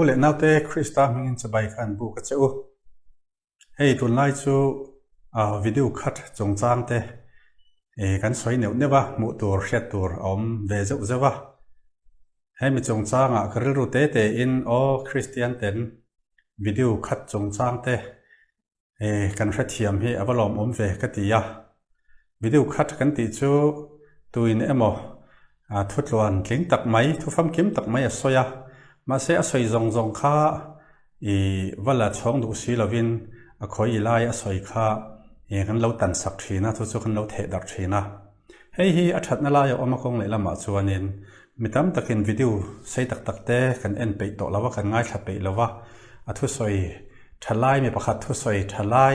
leh naute Krista hmingin chibai kha an buk a che u. Hei tunlai chu video khat chungchang te kan sawi neuh neuh a, hmuh tur hriat tur a awm ve zeuh zeuh a. Hemi chungchangah ka rilru te te in aw Kristian ten video khat chungchang te Kan hrethiam hi a va lawmawm ve ka ti a. Video khat kan tih chu tuin emaw thutluan tling tak mai, thu famkim tak mai a sawi a. Mahse a sawi zawng zawng kha i va la chhawng duh si lovin a khawi lai a sawi kha kan lo tan sak thin a, chu chu kan lo theh darh thin a. Hei hi a thatna lai a awm a kawng lehlamah chuanin mi tam takin video sei tak tak te kan en peih tawh lo a, kan ngaithla peih lo a, a thusawi tha lai mi pakhat thusawi tha lai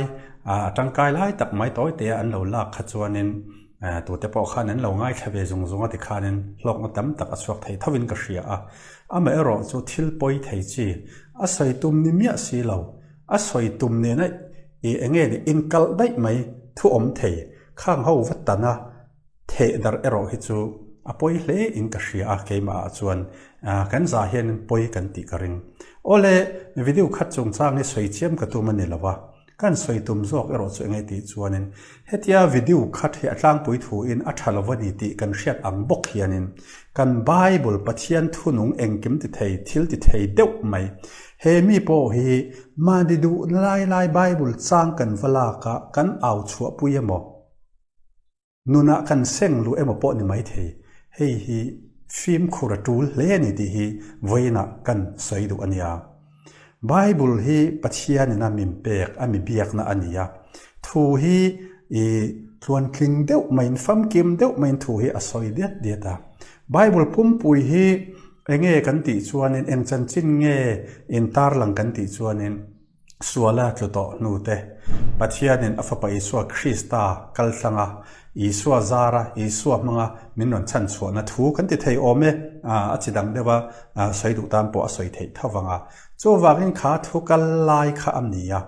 a tangkai lai tak mai tawi te a an lo lak kha chuanin tute pawh khan an lo ngaithla ve zung zung a tikhanin hlawkna tam tak a chhuak thei thovin ka hria a. Amaherawh chu thil pawi thei chi a sawi tum ni miah si lo, a sawi tum nena ih enge ni inkalh daih mai thu awm thei. Khang ho va tan a, theh darh erawh hi chu a pawi hle in ka hria a, keimah ah chuan kan zah hian pawi kan tih ka ring. Awle, video khat chungchang hi sawi chiam ka tum a ni lo a, kan sawi tum zawk erawh chu enge tih chuanin hetia video khat hi a tlangpui thu in a tha lo a ni tih kan hriat ang bawk hianin kan Bible Pathian thunung engkim ti thei thil ti thei deuh mai he mi pawh hi Mahni duh lai lai Bible chang kan va lak a, kan au chhuahpui emaw, nunah kan seng luh emaw pawh ni maithei. Hei hi fimkhur a tul hle a ni tih hi vawiinah kan sawi duh a nia. Bible hi Pathianin a min pek, a mi biakna a ni a. Thu hi i tluantling deuh maiin, famkim deuh maiin thu hi a sawi diat diat a. Bible pumpui hi Enge kan tih chuanin, eng chanchin nge intarlang kan tih chuanin, suala tlu tawh hnu te, Pathianin a Fapa Isua Krista kal thlanga, Isua zara, Isua hmanga min rawn chhan chhuahna thu kan ti thei awm e, a chi dang deuha sawi duh tan pawh a sawi theih tho vang a. Chuvangin kha thu kal lai kha a ni a,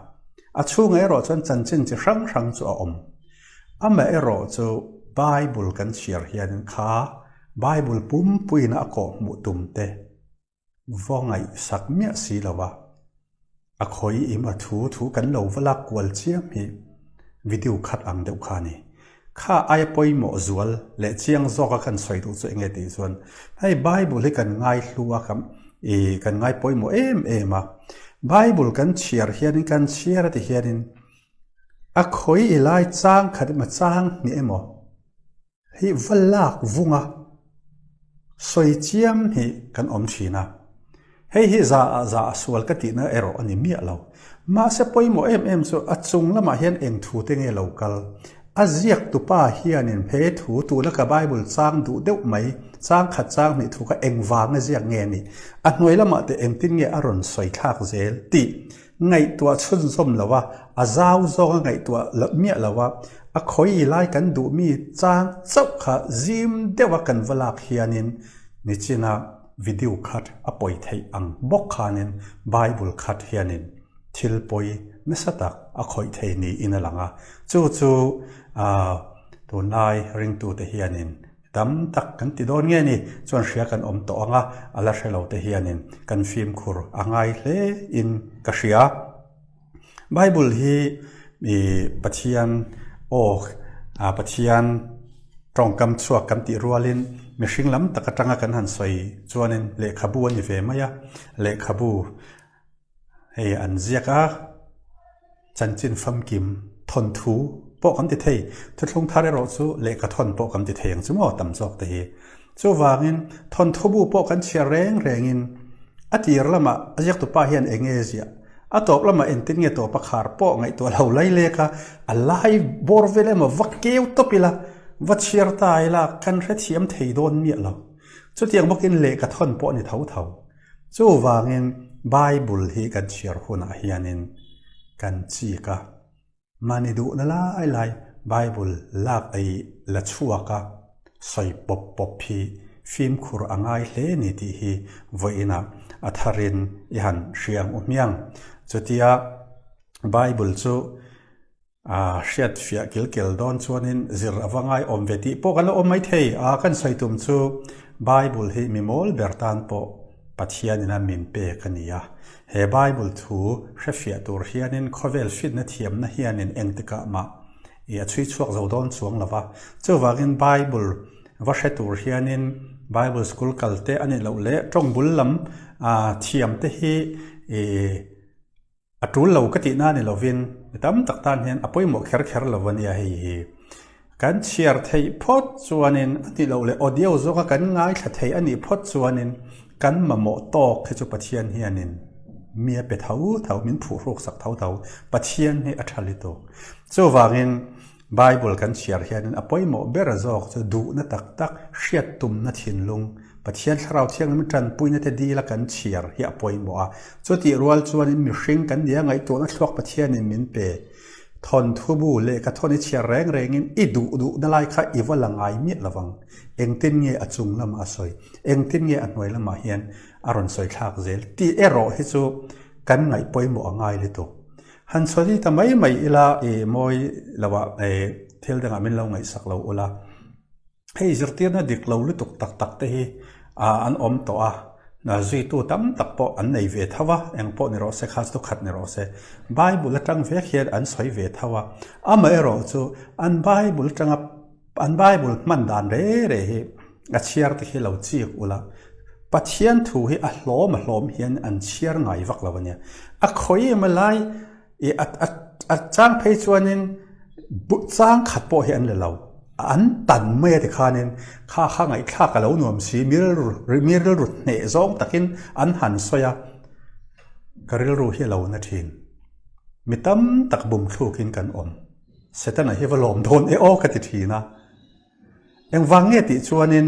a chhungah erawh chuan chanchin chi hrang hrang chu a awm. Amaherawh chu Bible kan chhiar hianin kha Bible pumpuiin a kawh hmuh tum te va ngaihsak miah si lo a, a khawi im a thu thu kan lo va lak kual chiam hi video khat ang deuh kha a ni. Kha aia pawimawh zual leh chiang zawka kan sawi duh chu enge tih chuan hei Bible hi kan ngaihlu a kam i kan ngai pawimawh em em a, Bible kan chhiar hianin kan chhiar a ti hianin a khawi i lai chang khat emaw chang hnih emaw Hi va lak vunga sawi chiam hi kan awm thin a, hei hi za ah za a sual ka tihna erawh a ni miah lo. Mahse pawimawh em em chu a chung lamah hian eng thu te nge lo kal? A ziak tupa hianin he thu tuna ka Bible chang duh deuh mai, chang khat chang hnih thu kha eng vanga ziak nge ni? A hnuai lamah te engtin nge a rawn sawi thlak zel tih Ngaihtuah chhunzawm lo a, a zau zawng a ngaihtuah loh miah lo a, a khawi lai kan duh mi chang chauh kha zim deuh a kan va lak hianin nichina video khat a pawi theih ang bawk khanin Bible khat hianin thil pawi nasa tak a khawih thei niin a lang a, chu chu tunlai ringtute hianin Tam tak kan ti dawn nge ni chuan hria kan awm tawh ang a, a la hre lo te hianin kan fimkhur a ngai hle in ka hria. Bible hi i Pathian aw Pathian tawngkam chhuak kan tih rualin mihring lam tak atanga kan han sawi chuanin lehkhabu a ni ve mai a, lehkhabu hei an ziak a. Chanchin famkim thawnthu pawh kan ti thei. Thuthlung thar erawh chu lehkha thawn pawh kan ti thei ang chu maw tam zawk te hi. Chuvangin thawnthu bu pawh kan chhiar reng rengin a tir lamah a ziaktupa hian eng nge ziah, a tawp lamah engtin nge tawp a khar pawh ngaihtuah lo lai lek a, a lai bawr vel emaw va keu tawp ila, va chhiar ta ila kan hrethiam thei dawn miah lo. Chutiang bawkin lehkha thawn pawh a ni tho tho. Chuvangin Bible hi kan chhiar hunah hianin kan chik a, mahni duhna lai lai Bible lak ei la chhuak a, sawi pawp pawp hi fimkhur a ngai hle ni tih hi vawiinah a tharin i han hria ang u hmiang. Chutia Bible chu A hriat fiah kil kel dawn chuanin zir a va ngai awm ve tih pawh kan la awm mai thei a, kan sawi tum chu Bible hi mi mawl ber tan pawh Pathianin a min pek a ni a. He Bible thu hrefiah tur hianin khawvel fitna thiamna hianin engtikah mah i a chhui chhuak zo dawn chuang lo va. Chuvangin Bible va hre tur hianin Bible school kal te a nih loh leh tawng bul lam thiam te hi i A tul lo ka tihna ni lovin mi tam tak tan hian a pawimawh kher kher lo a nia hei hi. Kan chhiar theih phawt chuanin a nih loh leh audio zawka kan ngaithla thei a nih phawt chuanin kan mamawh tawk hi chu Pathian hianin mi a pe tho tho, min phuhruk sak tho tho. Pathian hi a tha lutuk. Chuvangin Bible kan chhiar hianin a pawimawh ber zawk chu duhna tak tak, hriat tumna thinlung, Pathian Thlarau Thianghlim tanpuina te dila kan chhiar hi a pawimawh a. Chutih rual chuanin mihring kan nia ngaihtuahna thluak Pathianin min pe. Thawnthu bu lehkha thawn i chhiar reng rengin i duh duhna lai kha i va la ngai miah lovang. Engtin nge a chung lamah a sawi? Engtin nge a hnuai lamah hian a rawn sawi thlak zel? Tih erawh hi chu kan ngaih pawimawh a ngai lutuk. Han sawi ta mai mai ila i mawi lo ah thil dangah min lo ngaihsak lo ula, hei zirtirna dik lo lutuk tak tak te hi an awm tawh a, zuitu tam tak pawh an nei ve tho a, eng pawh ni rawh se kha chu khat ni rawh se. Bible atang vek hian an sawi ve tho a, amaherawh chu an Bible atanga an Bible hman dan re re hi a chhiar te khi lo chik ula, Pathian thu hi a hlawm a hlawm hian an chhiar ngai vak lo a nia. A khawi emaw lai i a a a chang phei chuanin bu chang khat pawh hi an la lo. An tan mai a tikhanin kha kha ngaihthlak a lo nuam si, mi rilru mi rilru hneh zawng takin an han sawi a, ka rilru hi a lo na thin. Mi tam tak bumthlukin kan awm. Setana hi va lawm dawn e aw ka ti thin a. Engvang nge tih chuanin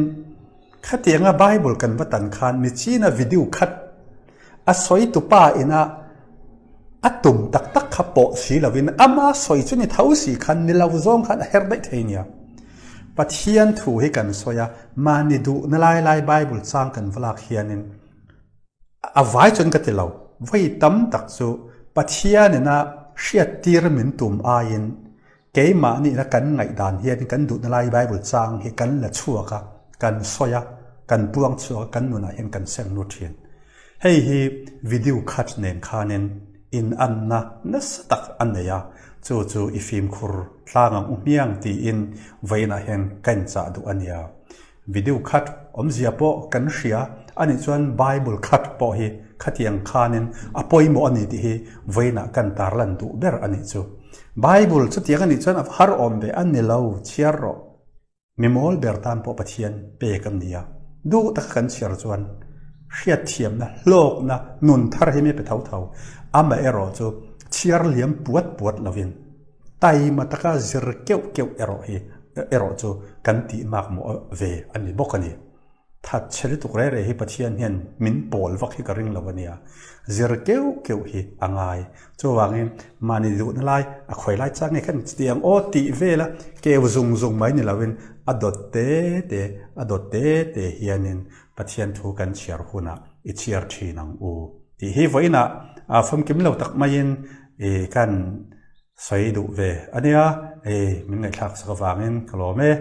khatianga Bible kan va tan khan mi china video khat a sawi tupa ina a tum tak tak kha pawh si lovin ama sawi chu ni tho si khan ni lo zawng khan a her daih thei nia. Pathian thu hi kan sawi a, mahni duhna lai lai Bible chang kan va lak hianin A vai chuan ka ti lo, vawi tam tak chu Pathianina hriattir min tum aiin keimahniina kan ngaihdan hian kan duhna lai Bible chang hi kan la chhuak a, kan sawi a, kan puang chhuak a, kan nunah hian kan seng lut thin. Hei hi video khat nen khanin inanna nasa tak a nei a, chu chu i fimkhur tlang ang u hmiang tiin vawiinah hian ka inchah duh a nia. Video khat awmzia pawh kan hria a nih chuan Bible khat pawh hi khatiang khanin a pawimawh a ni tih hi vawiinah kan tarlan duh ber a nih chu. Bible chutiang a nih chuan a har awm ve a ni lo, chhiar rawh. Mi mawl ber tan pawh Pathian pek a ni a, duh taka kan chhiar chuan hriatthiamna, hlawkna, nun thar hi mi pe tho tho. Amaherawh chu chhiar liam puat puat lovin. Taima taka zir keuh keuh erawh hi erawh chu kan tih mak mawh ve a ni bawk a ni. That chhe lutuk reh reh hi Pathian hian min pawl vak hi ka ring lo a nia. Zir keuh keuh hi a ngai. Chuvangin mahni duhna lai a khawi lai chang nge khan chutiang aw tih vela keu zung zung mai ni loin a dawt te te a dawt te te hianin Pathian thu kan chhiar hunah i chhiar thin ang u tih hi vawiinah famkim lo tak maiin i kan Sawi duh ve a nia, ei min ngaihthlak sak avangin ka lawm e.